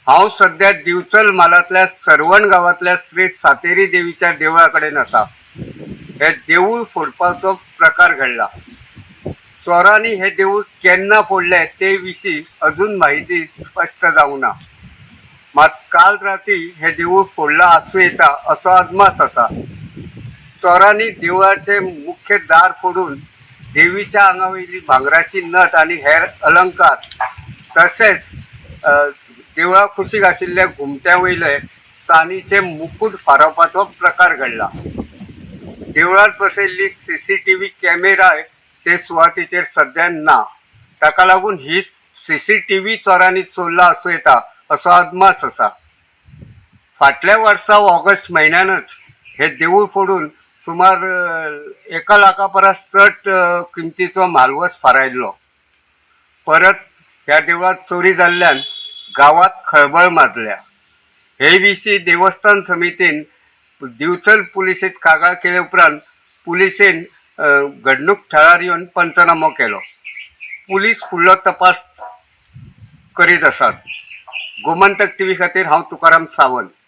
हांव सद्या दिवचल म्हालांतल्या सर्वण गांवांतल्या श्री सातेरी देवीच्या देवळा कडेन आसा. हे देवूळ फोडपाचो प्रकार घडला. चोरांनी हे देवूळ केन्ना फोडलें ते विशीं अजून माहिती स्पश्ट जावंक ना. मात काल राती हे देवूळ फोडलां आसूं येता असो अदमास आसा. चोरांनी देवळाचे मुख्य दार फोडून देवीच्या आंगा वयली भांगराची नथ आनी हेर अलंकार तशेंच देवळा कुशीक आशिल्ल्या घुमट्या वयले चांदीचे मुकूट फारोवपाचो प्रकार घडला. देवळात बसयल्ली सीसीटीव्ही कॅमेराय ते सुवातेचेर सद्या ना. ताका लागून ही सीसीटीव्ही चोरांनी चोरला आसूं येता असो अदमास आसा. फाटल्या वर्सा ऑगस्ट म्हयन्यानच हे देवूळ फोडून सुमार 1 लाखा परस चड किमतीचो म्हालवस फारायल्लो. परत ह्या देवळात चोरी जाल्ल्यान गांवात खळबळ माजल्या. हे विशीं देवस्थान समितीन दिवचल पुलिशेंत कागाळ केले उपरांत पुलिशेन घडणूक थळार येवन पंचनामो केलो. पुलीस फुडलो तपास करीत आसात. गोमंतक टीव्ही खातीर हांव तुकाराम सावंत.